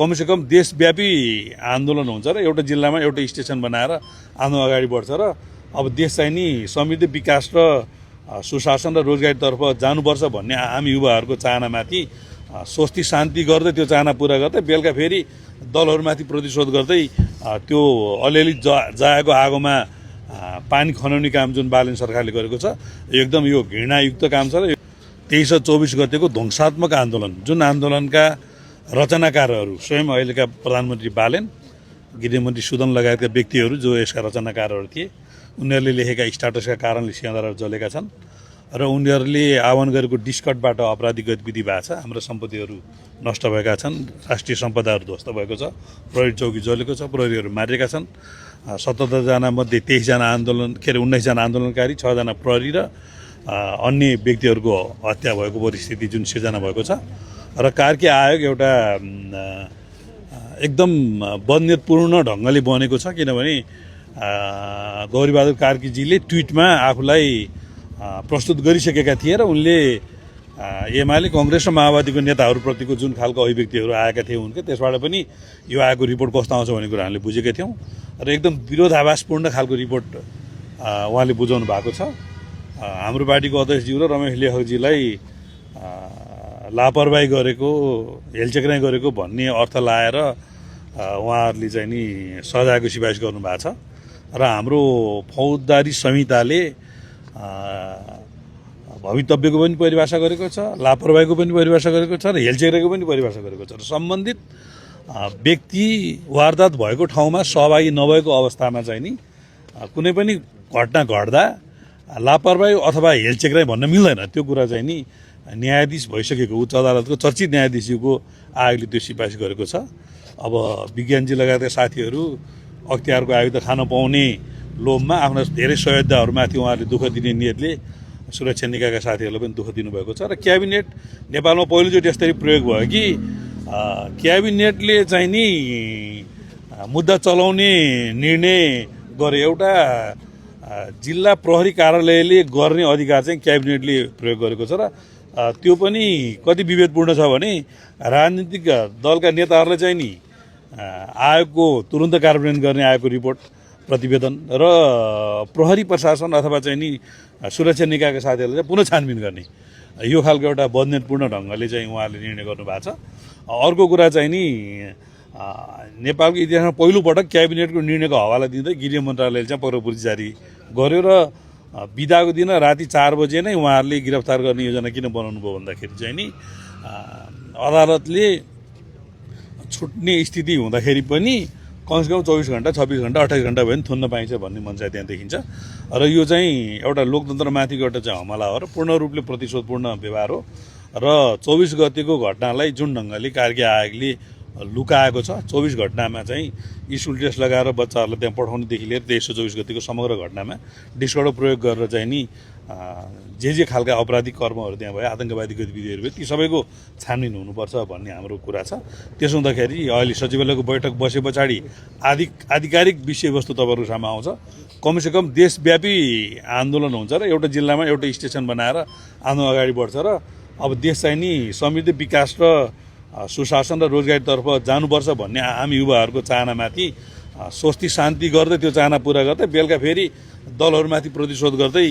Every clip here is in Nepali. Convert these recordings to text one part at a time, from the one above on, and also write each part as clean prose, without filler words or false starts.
कमसेकम देशव्यापी आन्दोलन हुन्छ र एउटा जिल्लामा एउटा स्टेसन बनाएर आन्दोलन अगाडि बढ्छ र अब देश चाहिँ नि समृद्धि विकास र सुशासन र रोजगारीतर्फ जानुपर्छ भन्ने आम युवाहरूको चाहनामाथि स्वस्ति शान्ति गर्दै त्यो चाहना पुरा गर्दै बेलुका फेरि दलहरूमाथि प्रतिशोध गर्दै त्यो अलिअलि जाएको आगोमा पानी खनाउने काम जुन बालन सरकारले गरेको छ एकदम यो घृणायुक्त काम छ र 23 र 24 गतेको ध्वंसात्मक आन्दोलन जुन आन्दोलनका रचनाकारहरू स्वयं अहिलेका प्रधानमन्त्री बालेन गृहमन्त्री सुदन लगायतका व्यक्तिहरू जो यसका रचनाकारहरू थिए उनीहरूले लेखेका स्ट्याटसका कारणले सिंहदरबार जलेका छन् र उनीहरूले आह्वान गरेको डिस्कटबाट अपराधिक गतिविधि भएको छ। हाम्रो सम्पत्तिहरू नष्ट भएका छन्, राष्ट्रिय सम्पदाहरू ध्वस्त भएको छ, प्रहरी चौकी जलेको छ, प्रहरीहरू मारिएका छन्। 77 जना मध्ये 23 जना 19 जना आन्दोलनकारी, 6 जना प्रहरी र अन्य व्यक्तिहरूको हत्या भएको परिस्थिति जुन सिर्जना भएको छ र कार्की आयोग एउटा एकदम बदनीयतपूर्ण ढङ्गले बनेको छ। किनभने गौरीबहादुर कार्कीजीले ट्विटमा आफूलाई प्रस्तुत गरिसकेका थिए र उनले एमाले कांग्रेस र माओवादीको नेताहरूप्रतिको जुन खालको अभिव्यक्तिहरू आएका थिए उनके त्यसबाट पनि यो आएको रिपोर्ट कस्तो आउँछ भन्ने कुरा हामीले बुझेका थियौँ र एकदम विरोधाभासपूर्ण खालको रिपोर्ट उहाँले बुझाउनु भएको छ। हाम्रो पार्टीको अध्यक्षज्यू र रमेश लेखकजीलाई लापरवाही गरेको, हेलचेक्राइ गरेको भन्ने अर्थ लाएर उहाँहरूले चाहिँ नि सजायको सिफारिस गर्नुभएको छ र हाम्रो फौजदारी संहिताले भवितव्यको पनि परिभाषा गरेको छ, लापरवाहीको पनि परिभाषा गरेको छ र हेलचेक्राइको पनि परिभाषा गरेको छ र सम्बन्धित व्यक्ति वारदात भएको ठाउँमा सहभागी नभएको अवस्थामा चाहिँ नि कुनै पनि घटना घट्दा लापरवाही अथवा हेलचेक्राइ भन्न मिल्दैन। त्यो कुरा चाहिँ नि न्यायाधीश भइसकेको उच्च अदालतको चर्चित न्यायाधीशको आयोगले त्यो सिफारिस गरेको छ। अब विज्ञानजी लगायतका साथीहरू अख्तियारको आयोग त खान पाउने लोभमा आफ्ना धेरै सहयोद्धाहरूमाथि उहाँहरूले दुःख दिने नियतले सुरक्षा निकायका साथीहरूलाई पनि दुःख दिनुभएको छ र क्याबिनेट नेपालमा पहिलोचोटि यसरी प्रयोग भयो कि क्याबिनेटले चाहिँ नि मुद्दा चलाउने निर्णय गरे। एउटा जिल्ला प्रहरी कार्यालयले गर्ने अधिकार चाहिँ क्याबिनेटले प्रयोग गरेको छ र त्यो पनि कति विभेदपूर्ण छ भने राजनीतिक दलका नेताहरूले चाहिँ नि आयोगको तुरुन्त कार्यान्वयन गर्ने आयोगको रिपोर्ट प्रतिवेदन र प्रहरी प्रशासन अथवा चाहिँ नि सुरक्षा निकायका साथीहरूले चाहिँ पुनः छानबिन गर्ने यो खालको एउटा बदनीयतपूर्ण ढङ्गले चाहिँ उहाँहरूले निर्णय गर्नुभएको छ। अर्को कुरा चाहिँ नि नेपालको इतिहासमा पहिलोपटक क्याबिनेटको निर्णयको हवाला दिँदै गृह मन्त्रालयले चाहिँ पत्रपूर्ति जारी गर्यो र बिदाको दिन राति 4 बजे नै उहाँहरूले गिरफ्तार गर्ने योजना किन बनाउनु भयो भन्दाखेरि चाहिँ नि अदालतले छुट्ने स्थिति हुँदाखेरि पनि कमसेकम 24 घण्टा 26 घण्टा 28 घण्टा भयो भने थुन्न पाइन्छ भन्ने मनसाय त्यहाँ देखिन्छ र यो चाहिँ एउटा लोकतन्त्रमाथिको एउटा चाहिँ हमला हो र पूर्ण रूपले प्रतिशोधपूर्ण व्यवहार हो र 24 गतेको घटनालाई जुन ढङ्गले कार्की आयोगले लुकाएको छ 24 घटनामा चाहिँ स्कुल टेस्ट लगाएर बच्चाहरूलाई त्यहाँ पठाउनेदेखि लिएर 2324 गतिको समग्र घटनामा डिस्कटो प्रयोग गरेर चाहिँ नि जे खालका अपराधिक कर्महरू त्यहाँ भयो, आतङ्कवादी गतिविधिहरू भयो, ती सबैको छानबिन हुनुपर्छ भन्ने हाम्रो कुरा छ। त्यसो हुँदाखेरि अहिले सचिवालयको बैठक बसे पछाडि आधिकारिक विषयवस्तु तपाईँहरूको सामु आउँछ। कमसेकम देशव्यापी आन्दोलन हुन्छ र एउटा जिल्लामा एउटा स्टेसन बनाएर आन्दोलन अगाडि बढ्छ र अब देश चाहिँ नि समृद्धि विकास र सुशासन र रोजगारीतर्फ जानुपर्छ भन्ने आम युवाहरूको चाहनामाथि स्वस्ति शान्ति गर्दै त्यो चाहना पुरा गर्दै बेलुका फेरि दलहरूमाथि प्रतिशोध गर्दै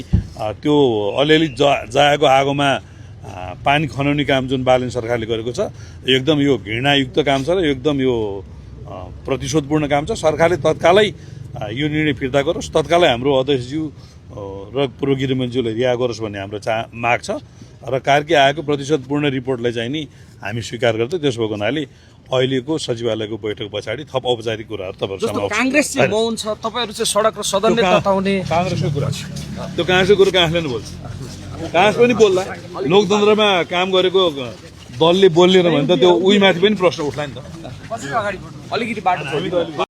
त्यो अलिअलि जाएको आगोमा पानी खनाउने काम जुन बालन सरकारले गरेको छ एकदम यो घृणायुक्त काम छ र एकदम यो प्रतिशोधपूर्ण काम छ। सरकारले तत्कालै यो निर्णय फिर्ता गरोस्, तत्कालै हाम्रो अध्यक्षज्यू र पूर्व गृहमन्त्रीज्यूलाई रिहा गरोस् भन्ने हाम्रो माग छ र कार्की आएको प्रतिशोधपूर्ण रिपोर्टलाई चाहिँ नि हामी स्वीकार गर्दै त्यसो भएको हुनाले अहिलेको सचिवालयको बैठक पछाडि थप औपचारिक कुराहरू तपाईँहरूसँग आउँछ। कांग्रेस चाहिँ मौन छ, तपाईँहरू चाहिँ सडक र सदनले तताउने कांग्रेसको कुरा छ। त्यो कांग्रेसको कुरा कांग्रेसले नै बोल्छ, कांग्रेस पनि बोल्ला। लोकतन्त्रमा काम गरेको दलले बोल्ने भने त त्यो उही माथि पनि प्रश्न उठ्ला नि त। अलिकति बाटो